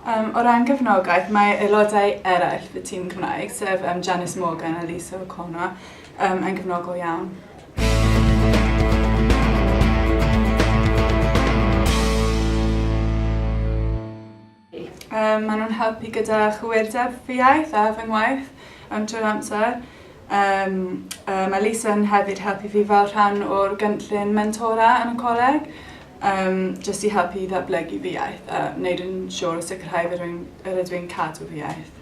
Um, o ran gefnogaeth, mae aelodau eraill fy tîm Cymraeg, sef um, Janice Morgan a Lisa O'Connor, um, yn gefnogol iawn. Um, maen nhw'n helpu gyda chywirdeb fy iaith a fy ngwaith um, trwy'r amser. Um, uh, mae Lisa yn hefyd helpu fi fel rhan o'r gynllun mentora yn y coleg, um, jyst i helpu i ddatblygu fy iaith a wneud yn siŵr o sicrhau fy rwy'n, yr ydw i'n cadw fy iaith.